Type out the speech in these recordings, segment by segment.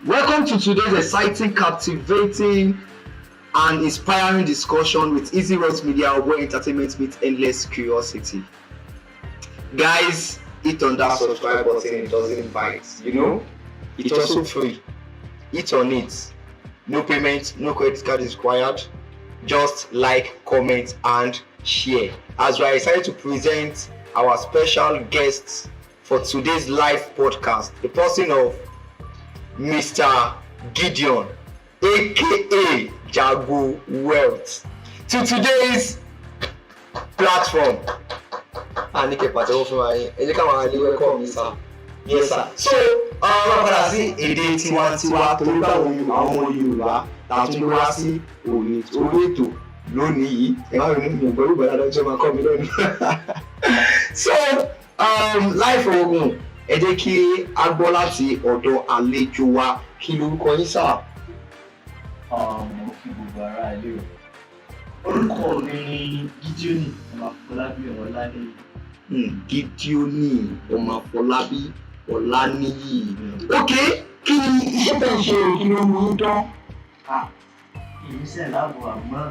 Welcome to today's exciting, captivating, and inspiring discussion with Easy Wealth Media, where entertainment meets endless curiosity. Guys, hit on that subscribe button, it doesn't bite. It's also free. Hit on it. No payment, no credit card is required. Just like, comment, and share. As we are excited to present our special guests for today's live podcast, the person of Mr. Gideon, aka Jago Wealth, to today's platform. A ní kẹ́ pàtẹ́wọ́ fún wa yín, ẹ jẹ́ káwọn ará ilé welcome mi, sir. Yes, sir. So, wọ́n padà sí èdè tiwantiwa torí báwọn àwọn ọmọ Yorùbá la tún gbé wá sí orí ètò lónìí yìí. Ẹ má bínú, mi ò gbọ́ Yorùbá dáadáa tí ó máa kọ́ mi lónìí. So, láì fọ̀rọ̀ gùn, ẹ jẹ́ kí a gbọ́ láti ọ̀dọ̀ àlejò wa. Kí lorúkọ yín, sir? Mo kí gbogbo ará ilé o. Orúkọ mi ni Gideoni ọmọ Afọlábí Ọláníyì. Gideoni ọmọ Afọlábí Ọláníyì. Ok, kí ni iṣẹ́ tẹ̀ ń ṣe? Kí ló mú yín dán? Ah, ìrísẹ̀ láàbò, àmọ́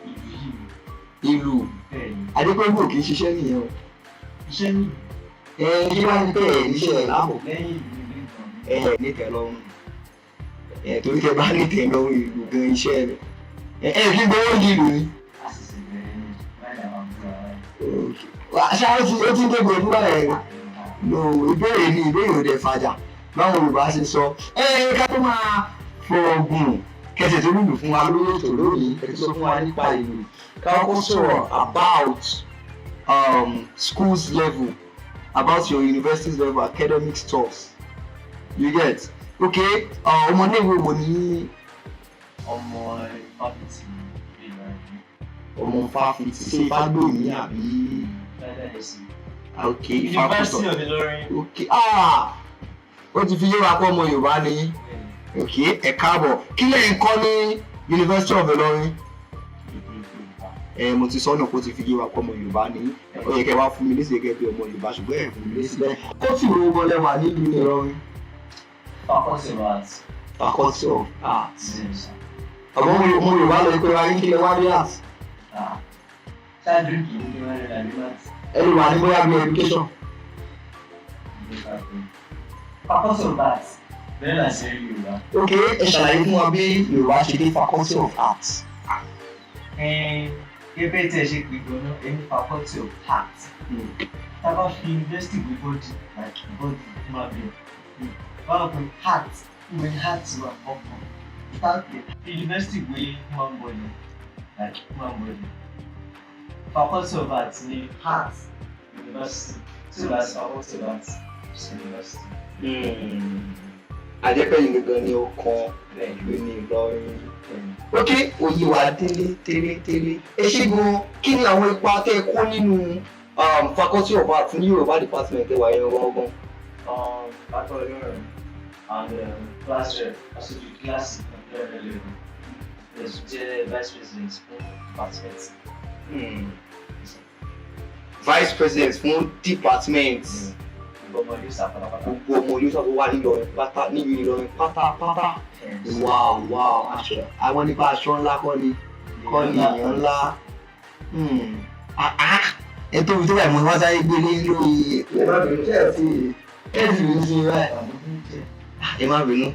ìlú yìí. Ìlú? Bẹ́ẹ̀ ni. Adépẹ́gbò kì í ṣiṣẹ́ nìyẹn o. Iṣẹ́ ní. Ẹ kí wàá ní pé ẹ níṣẹ́ láàbò? Lẹ́yìn ìlú ilé kan. Ẹ nítẹ̀lọ́rùn ẹ, torí tẹ bá nítẹ̀lọ́rùn, ìlú gan iṣẹ́ rẹ ẹ ẹ kí gbowó di ìlú ni. A sì sì bẹ̀rẹ̀ ní báyìí àwọn àbúrò ara rẹ̀. Ṣá ó ti ń dégbò fún báyìí? No, ìbéèrè ni ìbéèrè ò dẹ̀ fàjà, báwọn Yorùbá ṣe sọ. Ẹ ká tó máa fọ̀ọ̀gùn kẹsẹ̀ tó lùlù fún wa lórí ètò lónìí, ẹ ti sọ fún wa nípa ìlú. Ká kọ́kọ́ sọ̀rọ̀ about schools level, about your university's level, academic stuffs, you get? Okay, ọmọléèwé wo ni? Ọmọ fáfitì Ìlọrin. Ọmọ fáfitì, ṣé Fágbèmí àbí? Dáadáa sí. Ok. University of Ìlọrin. Ok, ah, ó ti fi yé wa pé ọmọ Yorùbá ni yín. Ok, ẹ káàbọ̀. Kí lẹ́yìn kọ́ ní University of Ìlọrin? Ẹ mo ti sọ́nà kó ti fi yé wa pé ọmọ Yorùbá ni yín. Ó yẹ kẹ́ wá fún mi lésì gẹ́gẹ́ bí ọmọ Yorùbá, ṣùgbọ́n ẹ fún mi lésì bẹ́ẹ̀. Kóòtù wo gan lẹ́wà nílùú Ìlọrin? Faculty of Arts. Faculty of Arts. Yes. Ọmọ Yorùbá lọ pé wa ní kí lẹ wá ní arts? Ah. Ṣáájú kì í ní wọ́n rẹ̀ àbí maths. Ẹ lè wà ní bóyá bí education. Faculty of Arts. Bẹ́ẹ̀ là ṣe rí Yorùbá. Ok, ẹ ṣàlàyé fún wa bí Yorùbá ṣe dé Faculty of Arts. Gẹ́gẹ́ tí ẹ ṣe pè gan-an, ẹni Faculty of Arts. Tá a bá fi university wé body, like body human being. Báwo pé heart, ìwé ní heart wà, ọkàn. Tá a pè university wé human body, like human body. Faculty of Arts ní heart university. Tí o bá sí Faculty of Arts, sí university. Àjẹpẹ́ yìí gangan ni ọkàn ìlú ní Ìlọrin. Ok, òye wa délé délé délé. Ẹ ṣé gan. Kí ni àwọn ipa tẹ́ ẹ kó nínú Faculty of Arts ní Yorùbá department ẹ wà yẹn gangan? Faculty and class rep, aṣojú kíláàsì computer level. Yes, jẹ́ vice president fún department. Vice president fún department. Gbogbo ọmọ yóò sá pátápátá. Gbogbo ọmọ yóò sábà wà nílọrin pátá, nílùú Ìlọrin pátápátá. Wow, aṣọ àwọn nípa aṣọ ńlá kọ́ ni èèyàn ńlá. Ah, ah, ẹ tóbi tó báyìí, mo wá sáré gbélé lórí. Ẹ má bínú, ṣe ẹ ti ẹ ti bínú sí mi báyìí? Ẹ má bínú.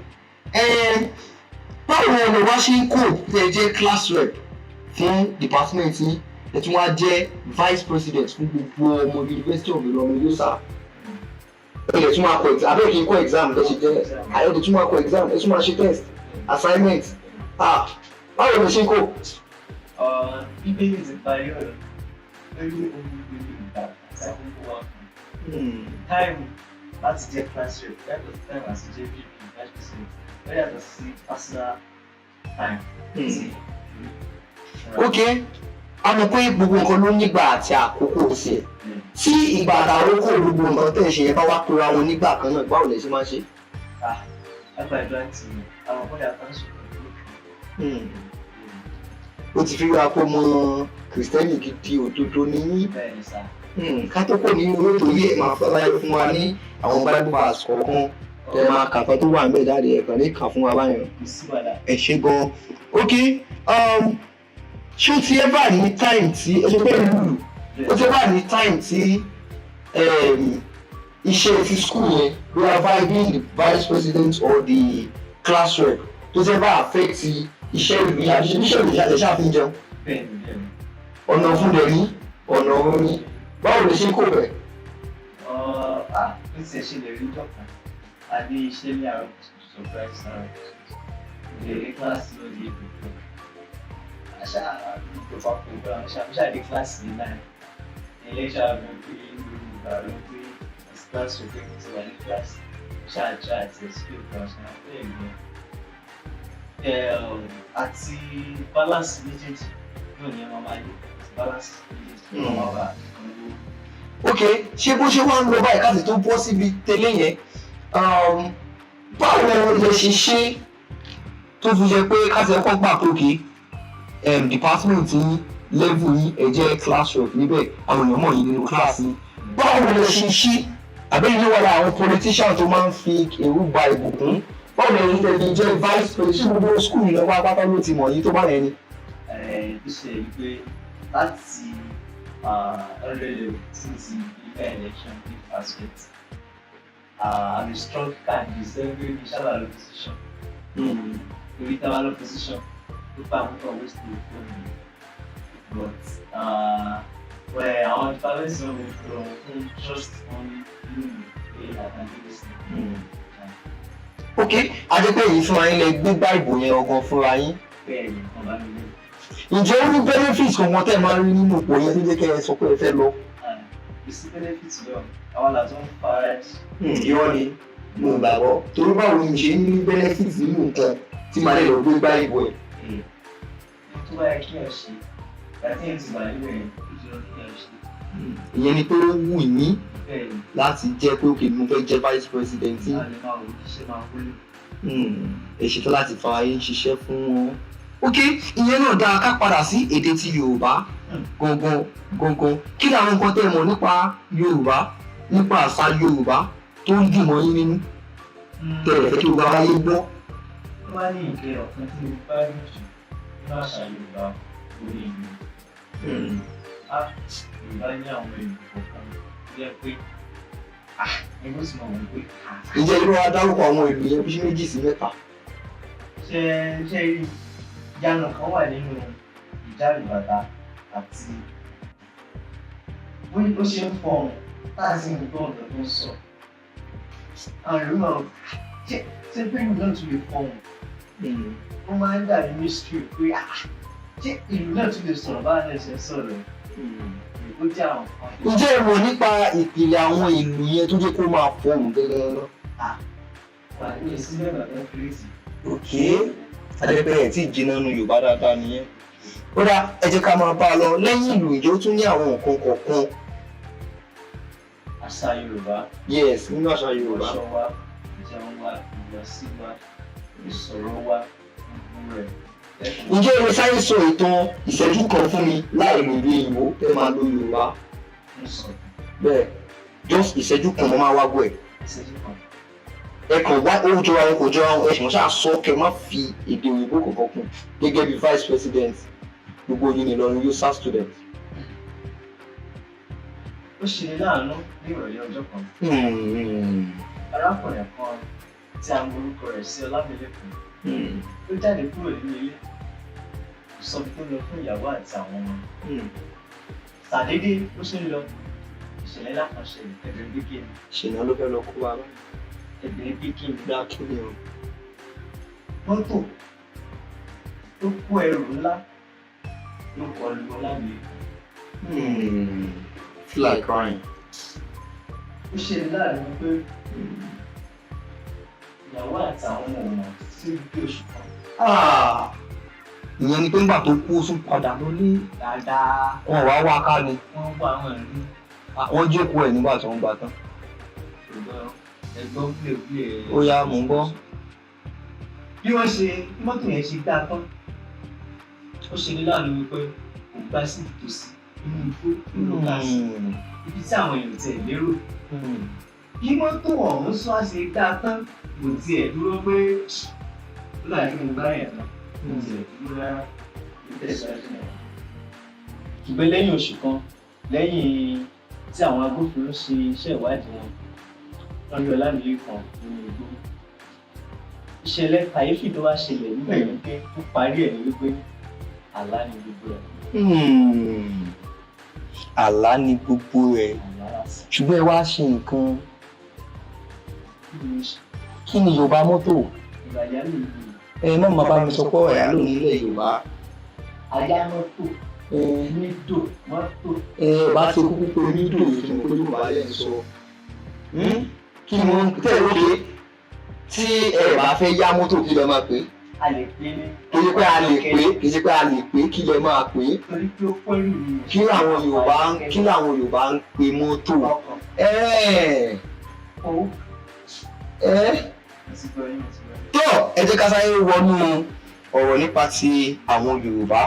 Ẹ báwo ni wá ṣe ń kó tẹ jẹ́ class rep fún department yín, ẹ tún wá jẹ́ vice president fún gbogbo ọmọ University of Ìlọrin YOSA, ẹ lè tún máa kọ exam abẹ́ kí n kọ exam ẹ ṣe jẹ́ àyẹ̀ tún máa kọ exam, ẹ tún máa ṣe test, assignment? Ah, báwo ni ṣe ń kó? Bíbélì ti parí ọ̀rọ̀ lórí ohun gbogbo ní ìgbà àti àkókò wa fún. Time láti jẹ́ class rep yàtọ̀ sí time àti jẹ́ VP, vice president, ó yàtọ̀ sí personal time. Ok, a mọ̀ pé gbogbo nǹkan ló nígbà àti àkókò tiẹ̀. Tí ìgbà àtàkókò gbogbo nǹkan tẹ̀ ṣe yẹn bá wá pera wọn nígbà kan náà, báwo lẹ ṣe máa ṣe? Ah, àgbà ìlú àti àwọn ọmọdé àtàkùn. Ó ti fi wá pé ọmọ Kìrìsìtẹ́nì gidi òdodo ní yín. Bẹ́ẹ̀ ni sá. Ká tó kò ní orí ètò yìí, ẹ máa fẹ́ láyé fún wa ní àwọn Bible verse kọ̀ọ̀kan. Ẹ máa kàtọ́ tó wà níbẹ̀ jáde, ẹ̀kan ní kà fún wa báyẹn. Kò sí wàhálà. Ẹ ṣe gan. Ok, ṣé o ti ever ní time tí ẹ ṣe pé lùlù, ó ti ever ní time tí iṣẹ́ ti school yẹn, bóyá by being the vice president or the class rep, tó ti ever affect iṣẹ́ ìlú yẹn, àbí iṣẹ́ ìlú yẹn ṣáà fi ń jẹun? Bẹ́ẹ̀ni, bẹ́ẹ̀ni. Ọ̀nà fún dẹ̀ ní ọ̀nà òun ni, báwo lè ṣe kó bẹ̀? Ah, ó ti ẹ̀ ṣe lè rí jọ̀kan. A ní iṣẹ́ ní àárọ̀ kùtùkùtù, surprise àárọ̀ kùtùkùtù. Ilé ní kíláàsì náà ní 8 o'clock. Àṣà àdúgbò papọ̀ ìgbà àṣà àṣà dé kíláàsì ní 9. Ilé iṣẹ́ àgbẹ̀ pé ìgbà ló pé àti kíláàsì rẹ̀ pé mo ti wà ní kíláàsì. Ṣáà try àti explain fún àṣà bẹ́ẹ̀ ni. Àti balance méjèèjì náà ni ẹ máa máa yí. Balance méjèèjì náà máa bá owó. Ok, ṣé bó ṣe wá ń lọ báyìí, káàsì tó bọ́ síbi tẹ́lẹ̀ yẹn, báwo lè ṣe ṣe tó fi jẹ́ pé káàsì ẹ̀kọ́ gbà pé òkè department yín, level yín, ẹ jẹ́ class rep níbẹ̀, àwọn èèyàn mọ̀ yín nínú class yín? Báwo lè ṣe ṣe? Àbẹ́yìn ló wà lára àwọn politician tó máa ń fi èrú gba ìbùkún? Báwo lè ṣe fi jẹ́ vice president? Ṣé gbogbo school yẹn wá pátá ló ti mọ̀ yín tó bá yẹn ni? Bí ṣe rí pé láti 100 level tí mo ti gbé election ní aspect, I'm a strong candidate sẹ́gbẹ́ mi sábà lọ position, torí tá a bá lọ position tó pa àwọn kan waste the phone mi, but well, àwọn department náà mo fún fún trust wọn ní inú mi pé I can do this thing. Ok, adépẹ́ yìí fúnra yín lẹ gbégbá ìbò yẹn ọgàn fúnra yín? Bẹ́ẹ̀ ni, wọ́n bá mi lé. Ǹjẹ́ ó ní benefit kankan tẹ́ ẹ máa ń rí nínú ipò yẹn tó jẹ́ kẹ́ ẹ sọ pé ẹ fẹ́ lọ? Kò sí benefit lọ, àwọn làtọ́ ń fara Irọ́ ni, mo gbàgbọ́. Torí báwo ni ṣe ń ní benefit nínú nǹkan tí màá lè lọ gbégbá ìbò ẹ̀? Tó bá yẹ kí ẹ ṣe àti ẹ̀ ti wà níbẹ̀ yẹn, ó ti lọ kí ẹ ṣe. Ìyẹn ni pé ó wù yín Bẹ́ẹ̀ ni. láti jẹ́ pé òkè mo fẹ́ jẹ́ vice president yín. A lè máa wò ó ṣe máa wúlò. Ẹ ṣetán láti fa ayé ń ṣiṣẹ́ fún wọn. Ok, ìyẹn náà dáa. Ká padà sí èdè ti Yorùbá gangan gangan. Kí làwọn nǹkan tẹ́ ẹ mọ̀ nípa Yorùbá, nípa àṣà Yorùbá, tó ń dùn mọ́ yín nínú tẹ́ ẹ fẹ́ kí gbogbo aráyé gbọ́? Wọ́n wá ní ìpè ọ̀kan tí mo bá rí jù nínú àṣà Yorùbá orí ìlú. Á Yorùbá ní àwọn ìlú kọ̀ọ̀kan tó jẹ́ pé ẹgbẹ́ sì máa wọ̀ pé Ǹjẹ́ irú wa dárúkọ àwọn ìlú yẹn bí méjì sí mẹ́ta? Ṣe rí ìyanu kan wà nínú ìjáde bàtà àti bó ó ṣe ń fọhùn tá a sì ń gbọ́ ọ̀dọ̀ tó ń sọ. Àwọn ìlú máa ṣe ṣe pé ìlú náà tún lè fọhùn, ó máa ń dàbí mystery pé ṣé ìlú náà tún lè sọ̀rọ̀ báwa náà ṣe ń sọ̀rọ̀? Ó jẹ́ àwọn kan. Ǹjẹ́ ẹ mọ̀ nípa ìpìlẹ̀ àwọn ìlú yẹn tó jẹ́ kó máa fọhùn gẹ́gẹ́? Wà ní ìsílẹ̀ bàtà kírésì. Ok, adẹ́pẹ́ ẹ̀ tí jìnnà nu Yorùbá dáadáa nìyẹn. Ó dá, ẹ jẹ́ ká máa bá a lọ. Lẹ́yìn ìlú, ìjọ tún ní àwọn nǹkan kọ̀ọ̀kan? Àṣà Yorùbá. Yes, nínú àṣà Yorùbá. Ìwọṣọ wa, ìjẹun wa, ìhùwàsí wa, ìsọ̀rọ̀ wa, gbogbo rẹ̀. Ǹjẹ́ ẹ lè sáré sọ ìtàn ìṣẹ́jú kan fún mi láì lo ìlú òyìnbó, ẹ máa lo Yorùbá? Ń sọ. Bẹ́ẹ̀, just ìṣẹ́jú kan, mo máa wá gbọ́ ẹ̀. Ìṣẹ́jú kan. Ẹ kàn wá, ó jọra wọn, kò jọra wọn, ẹ ṣùgbọ́n ṣáà sọ, kẹ má fi èdè òyìnbó kankan kún, gẹ́gẹ́ bí vice president gbogbo Unilorin USAA student. Ó ṣe ní láàánú, ní ìrọ̀lẹ́ ọjọ́ kan, arákùnrin kan tí a mọ orúkọ rẹ̀ sí Ọlámilékan, ó jáde kúrò nínú ilé, kò sọ ibi tó lọ fún ìyàwó àti àwọn ọmọ. Ṣàdédé ó ṣe ń lọ, ìṣẹ̀lẹ̀ ńlá kan ṣẹlẹ̀. Ẹ̀bẹ̀rẹ̀ bí kí ni? Ṣìnà ló fẹ́ lọ kó wa báyìí. Ẹ̀bẹ̀rẹ̀ bí kí ni? Dá, kí ni o? Mọ́tò tó kó ẹrù ńlá ló kọlu Ọlámilékan. Feel like crying. Ó ṣe ní láàánú pé ìyàwó àti àwọn ọmọ ò mọ̀ sí bí oṣù kan. Ah, ìyẹn ni pé ńgbà tó kú, ó tún padà lọlé? Dáadáa. Wọn wá wá ká ni? Wọ́n wá àwọn ìlú. Wọ́n jókòó ẹ̀ nígbà tó ń gbà tán. Ṣùgbọ́n ẹ̀gbọ́n bílẹ̀. Ó yá, mò ń gbọ́. Bí wọ́n ṣe bí mọ́tò yẹn ṣe gbá tán, ó ṣe ní láàánú wípé kò gbá sí ìtòsí, inú igbó ló gbà sí, ibi tí àwọn èèyàn tẹ̀ lérò. Bí mọ́tò ọ̀hún sọ ṣe dáa tán, kò tiẹ̀ dúró pé ó dàbí kí mo bá yẹn tán, kò tiẹ̀ dúró rárá, ó tẹ̀síwájú náà. Ṣùgbọ́n lẹ́yìn oṣù kan, lẹ́yìn tí àwọn agbófinró ṣe iṣẹ́ ìwádìí wọn, wọ́n rí Ọlámilékan nínú igbó. Ìṣẹ̀lẹ̀ kàyéfì tó wá ṣẹlẹ̀ níbẹ̀ ni pé ó parí ẹ̀ ní wípé àlá ni gbogbo ẹ̀. Àlá ni gbogbo ẹ̀. Àlá lásán. Ṣùgbọ́n ẹ wá ṣe nǹkan. Kí ni ṣe? Kí ni Yorùbá mọ́tò? Ìgbà yálò ìlú. Ẹ má máa bá mi sọ pé ọ̀yà ló ní ilẹ̀ Yorùbá. Ajá mọ́tò, nídò mọ́tò. Ẹ bá ti kúkú pé onídò ìtumọ̀ pé Yorùbá lẹ̀ ń sọ. Kí ni wọ́n tẹ̀ lóde tí ẹ bá fẹ́ yá mọ́tò, kí lẹ máa pè é? A lè pè ní. Kì í ṣe pé a lè pè é, kì í ṣe pé a lè pè é, kí lẹ máa pè é? Torí pé ó pẹ́rù ni. Kí làwọn Yorùbá ń pe mọ́tò? Ọkọ̀. Ẹ Ó. ẹ Mo ti gbọ́ yín, mo ti gbọ́ yín. Tó, ẹ jẹ́ ká sáré wọnú ọ̀rọ̀ nípa ti àwọn Yorùbá.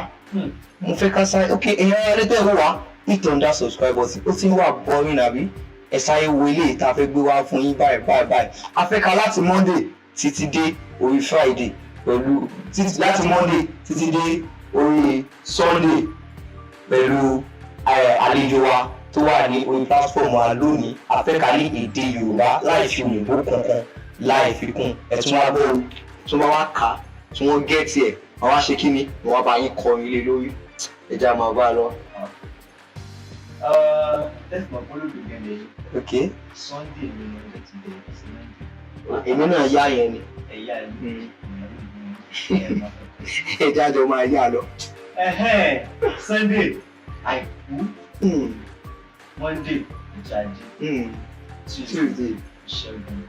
Mo fẹ́ ká sáré, ok, èèyàn ará tẹ̀ wò wá, hit on that subscribe button. Ó ti ń wà boring, àbí? Ẹ sáré wo eléyìí tá a fẹ́ gbé wá fún yín báyìí báyìí báyìí. A fẹ́ ka láti Monday títí dé orí Friday pẹ̀lú títí láti Monday títí dé orí Sunday pẹ̀lú àlejò wa tó wà ní orí platform wa lónìí. A fẹ́ ka ní èdè Yorùbá láì fi òyìnbó kankan, láì fi kún. Ẹ tún wá gbọ́ o, tí wọ́n bá wá kà á, tí wọ́n get ẹ̀, wọ́n wá ṣe kí ni, wọ́n wá bá yín kọrin lé lórí. Ẹ jẹ́ á máa bá a lọ. Tẹ́sí mọ̀ pé olóògbé gẹ́gẹ́ yìí. Ok. Sunday ni ọjọ́ ti bẹ̀rẹ̀ sí Monday. Èmi náà yá yẹn ni. Ẹ̀yà ìlú. Ẹ jẹ́ àjọ máa yá lọ. Sunday, àìkú. Monday, ọjọ́ ajé. Tuesday, Tuesday, ìṣẹ́gun.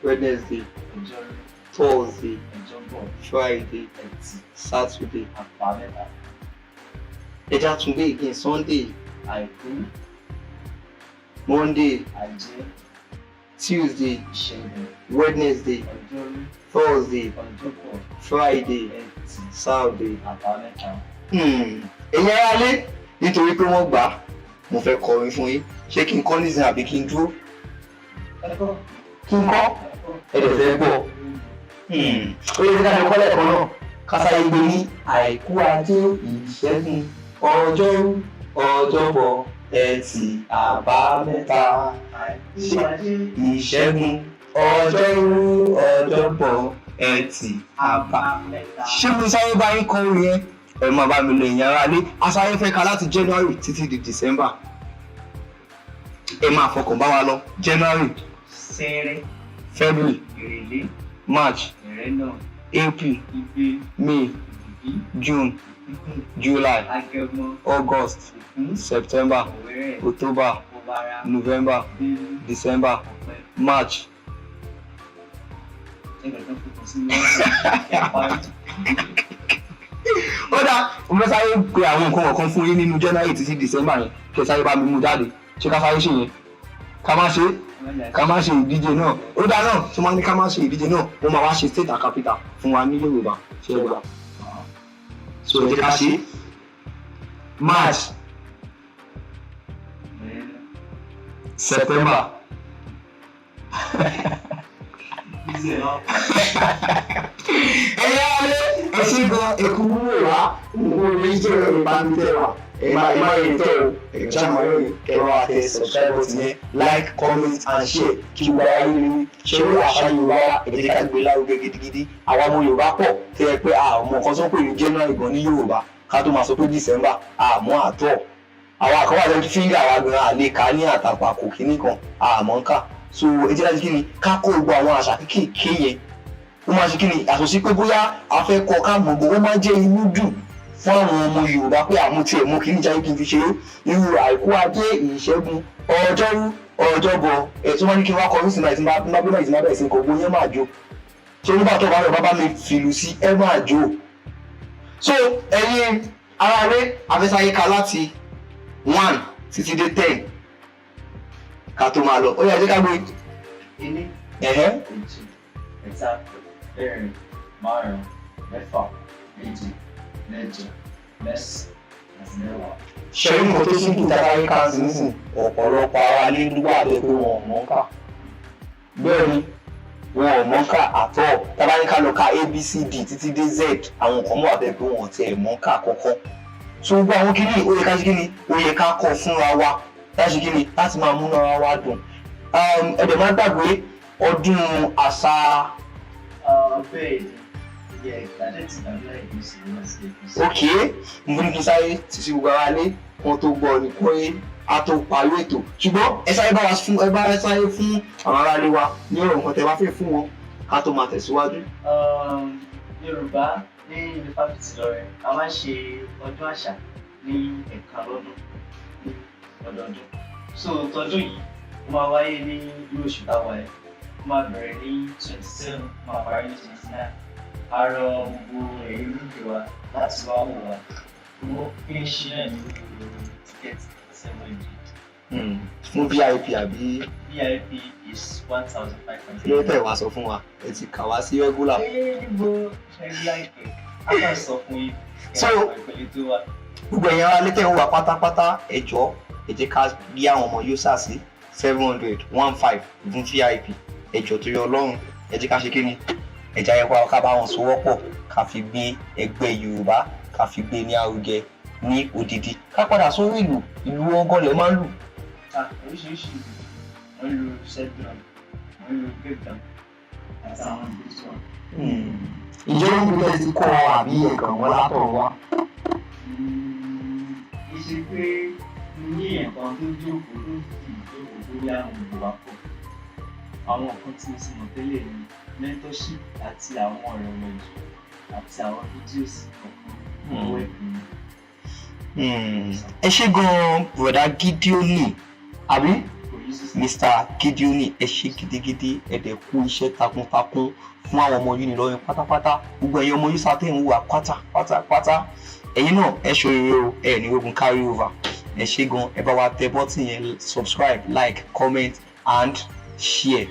Wednesday, Ọjọ́rú, Thursday, ọjọ́bọ̀, Friday, ẹtì, Saturday. Àbámẹ́ta. Ẹ jẹ́ àtúngbé again. Sunday, Àìkú, Monday, ajé, Tuesday, ìṣẹ́gun, Wednesday, ọjọ́rú, Thursday, ọjọ́bọ̀, Friday, ẹtì, Saturday. Àbámẹ́ta. Ẹ̀yin ará lé, nítorí pé wọ́n gbà á, mo fẹ́ kọrin fún yín. Ṣé kí n kọ́ nísìnyí àbí kí n dúró? Ẹ̀kọ́. Kí n kọ́? Ẹ dẹ̀ fẹ́ gbọ́? Ó yẹ kí ká jọ kọ́ lẹ́ẹ̀kan náà, kásáyé gbé ní àìkú, ajé, ìṣẹ́gun, ọjọ́rú, ọjọ́bọ̀, ẹtì, àbámẹ́ta. Àìkú, ajé, Ìṣẹ́gun, ọjọ́rú, ọjọ́bọ̀, ẹtì, àbá. àbámẹ́ta. Ṣé mo sáré bá yín kọ orin yẹn? Ẹ máa bá mi lọ. Ìyẹn ara lé, asáré fẹ́ ka láti January títí di December. Ẹ máa fọkàn bá wa lọ. January, Ṣẹrẹ, February, Èrèlé, March, Ẹrẹ́nà, April, Igbe, May, Èbìbí, June, Ìpínkùn, July, Agẹmọ, August, Ògún, September, Ọ̀wẹ̀rẹ̀, October, Ọ̀bàrà, November, Bélú, December, Ọ̀pẹ. March. Ẹgbẹ̀rún fòkàn sí ní wọ́n ti parí. Ó dáa, mo fẹ́ sáré pe àwọn nǹkan kọ̀ọ̀kan fún yín nínú January títí December yẹn, kí ẹ sáré bá mi mú jáde. Ṣé ká sáré ṣe yẹn? Ká má ṣe, ká má ṣe ìdíje náà? Ó dáa náà, tí wọ́n ní ká má ṣe ìdíje náà, wọ́n máa wá ṣe state and capital fún wa ní Yorùbá. Ṣé ẹ gbà? So ẹ jẹ́ ká ṣe March, September. Ẹ̀yà alẹ́, ẹ ṣe gan, ẹ̀kú wúwo wá gbogbo orí jẹ́ ìbánújẹ́ wa. Ẹ má yẹn tẹ́ o, ẹ já máa yọ̀ kẹ́ ẹ wá tẹ subscribe button yẹn, like, comment and share, kí gbogbo ayé rí ṣé ó àṣà Yorùbá. Ẹ jẹ́ ká gbé lárugẹ gidigidi. Àwa ọmọ Yorùbá pọ̀ tẹ́ ẹ pé àwọn nǹkan tó ń pè ní January gan ní Yorùbá, ká tó máa sọ pé December àmọ́ àtọ̀. Àwọn àkọ́wà lẹ́nu fíńgà wa gan àlè ká ní àtàpàkò kínní kan àmọ́ ń kà. So ẹ jẹ́ láti kí ni ká kó gbogbo àwọn àṣà kéékèèké yẹn. Ó máa ṣe kí ni àtọ̀ sí pé bóyá a fẹ́ kọ ká mọ̀ bó, ó máa jẹ́ inú dùn fún àwọn ọmọ Yorùbá pé àwọn tiẹ̀ mú kí ní jáde kí n fi ṣeré irú àìkú, ajé, ìṣẹ́gun, ọjọ́rú, ọjọ́bọ̀. Ẹ̀ tó máa ní kí n wá kọ oríṣi náà tí n bá bí náà tí n bá bẹ̀rẹ̀ sí kọ gbogbo yẹn máa jó. So nígbà tó bá rẹ̀ bá bá mi fìlù sí, ẹ máa jó. So ẹ̀yin ará rẹ̀, afẹ́sáyé ka láti 1 títí dé 10 ká tó máa lọ. Ó yá, ẹ jẹ́ ká gbé. Ení, ẹ̀hẹ́. èjì, ẹ̀ta, ẹ̀rin, márùn-ún, mẹ́fà, méje, mẹ́jọ, mẹ́sàn-án àti mẹ́wàá. Ṣẹ̀rí nǹkan tó sínkù tàbí káńsì nísìn, ọ̀pọ̀lọpọ̀ ara lé nígbà tó pé wọn ò mọ̀ ká. Bẹ́ẹ̀ ni, wọn ò mọ̀ kà àtọ̀. Tábà ní ká lọ ka ABCD títí dé Z, àwọn kan mọ̀ àbẹ̀ pé wọn ò tiẹ̀ mọ̀ kà kọ́kọ́. So gbogbo àwọn kìíní, ó yẹ ká ṣe kíni, ó yẹ ká kọ́ fúnra wa láti ṣe kíni, láti máa múná ara wa dùn. Ẹ dẹ̀ má gbàgbé ọdún àṣà. Bẹ́ẹ̀ ni, yẹ cadet tàbí APC lọ sí APC. Ok, mo ní kí n sáré títí gbogbo ara lé wọn tó gbọ́ ni pé a tó parí ètò, ṣùgbọ́n ẹ sáré bá wa fún, ẹ bá sáré fún àwọn aráalé wa ní ọ̀rọ̀ nǹkan tẹ́ bá fẹ́ fún wọn ká tó máa tẹ̀síwájú. Yorùbá ní Yunifásitì Ìlọrin, a máa ń ṣe ọdún àṣà ní ẹ̀ẹ̀kan lọ́dún, ní ọdọọdún. So tọdún yìí, ó máa wáyé ní irú oṣù táwa ẹ̀, ó máa bẹ̀rẹ̀ ní 27, ó máa parí ní 29. A rọ gbogbo ẹ̀yin olólùfẹ́ wa láti wá wò wá. Owó pínṣín náà ní ticket, 700. Fún VIP àbí? VIP is 1,500. Kí ló tẹ̀ wá sọ fún wa? Ẹ ti kà wá sí regular. Ẹ níbo regular ìpè, a kàn sọ fún yín. Ìpele tó wà. Gbogbo ẹ̀yin ará létẹ̀ ń wà pátápátá, ẹ jọ̀ọ́, ẹ jẹ́ ká bí àwọn ọmọ yóò sà sí 700, 1,500 fún VIP. Ẹ jọ̀ọ́, torí Ọlọ́run, ẹ jẹ́ ká ṣe kíni, ẹ jẹ́ ayẹ́pọ̀ ká bá wọn sowọ́pọ̀, ká fi gbé ẹgbẹ́ Yorùbá, ká fi gbé ní arugẹ ní odidi. Ká padà sórí ìlú. Ìlú ọgọ́lẹ̀ máa ń lù. Ah, oríṣiríṣi ìlú. Wọ́n lu set drum, wọ́n lu break drum àti àwọn ìlú tó wà. Ǹjẹ́ ó ń bí tẹ́ ti kọ́ àbí ẹ̀kàn wọn látọ̀ wá? Kì í ṣe pé mo ní èèyàn kan tó jókòó, tó sì jókòó bóyá àwọn òbí wa pọ̀. Àwọn nǹkan tí mo ti mọ̀ tẹ́lẹ̀ ni mentorship àti àwọn ọ̀rọ̀ ìyànjú àti àwọn videos kọ̀ọ̀kan owó ẹ̀kọ́ mi. Ẹ ṣé gan-an, Bùrọ̀dá Gideoni, àbí? Kò yí sí. Mr. Gideoni, ẹ ṣé gidigidi, ẹ dẹ̀ kú iṣẹ́ takuntakun fún àwọn ọmọ Unilorin pátápátá. Gbogbo ẹ̀yin ọmọ yusa tẹ̀ ń wà pátápátápátá, ẹ̀yin náà ẹ ṣoríire o, ẹ ní ogun carry over. Ẹ ṣé gan. Ẹ bá wa tẹ button yẹn, subscribe, like, comment and share.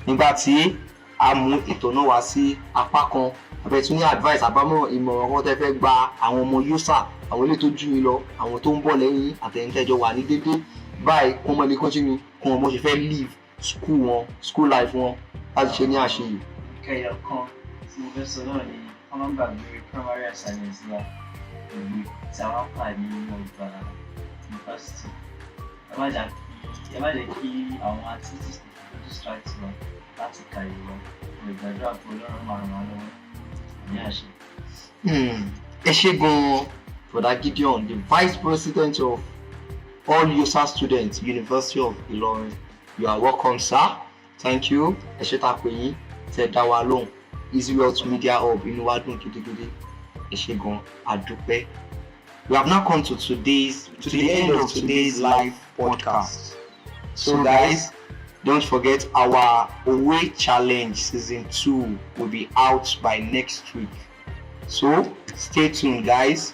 Nígbà tí a mú ètò náà wá sí apá kan, àbẹ̀ tún ní advice àbámọ̀, ìmọ̀ràn kan tẹ́ fẹ́ gba àwọn ọmọ yusa, àwọn ilé tó jù yín lọ, àwọn tó ń bọ̀ lẹ́yìn, àtẹ̀yìntẹ́jọ wà ní dédé báyìí, kó mọ ilé continue, kó wọn bó ṣe fẹ́ live school wọn, school life wọn, láti ṣe ní àṣeyè. Kẹyọ kan tí mo fẹ́ sọ náà ni ká má gbàgbé primary assignment wa, ìwé tí a máa ń kà ní ọgbà yunifásitì. Ẹ má jẹ́ kí àwọn activities tó distract wa láti ka ìwé wa. Mo lè gbàdúrà pé Ọlọ́run máa ràn wá lọ́wọ́ ní àṣẹ. Ẹ ṣé gan-an, Brother Gideon, the vice president of all USA students, University of Ilorin. You are welcome, sir. Thank you. Ẹ ṣé tá a pè yín tẹ́ dá wa lóhùn. Easy Wealth Media Hub, inú wa dùn gidigidi. Ẹ ṣé gan-an, a dúpẹ́. We have now come to the end of today's live podcast. So guys, don't forget our Owe Challenge season 2 will be out by next week. So stay tuned, guys.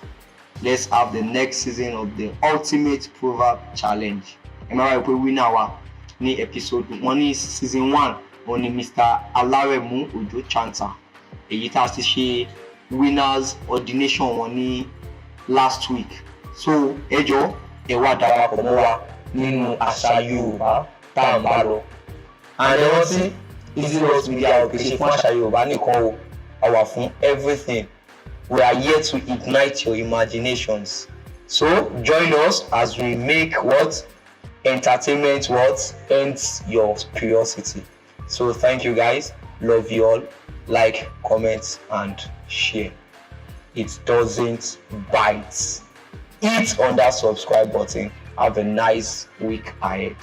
Let's have the next season of the Ultimate Proverb Challenge. Ẹ máa wáyé pé winner wa ní episode one ní season 1 òun ni Mr. Alárẹ̀mú Òjó Chanta, èyí tá a ti ṣe winners ordination wọn ní last week. So ẹ jọ̀ọ́, ẹ wá darapọ̀ mọ́ wa nínú àṣà Yorùbá tá à ń bá lọ. And ẹ rántí, Easy Wealth Media ò kì í ṣe fún àṣà Yorùbá nìkan o, a wà fún everything. We are here to ignite your imaginations. So join us as we make what entertainment what ends your curiosity. So thank you, guys. Love you all. Like, comment and share. It doesn't bite. Hit on that subscribe button. Have a nice week ahead.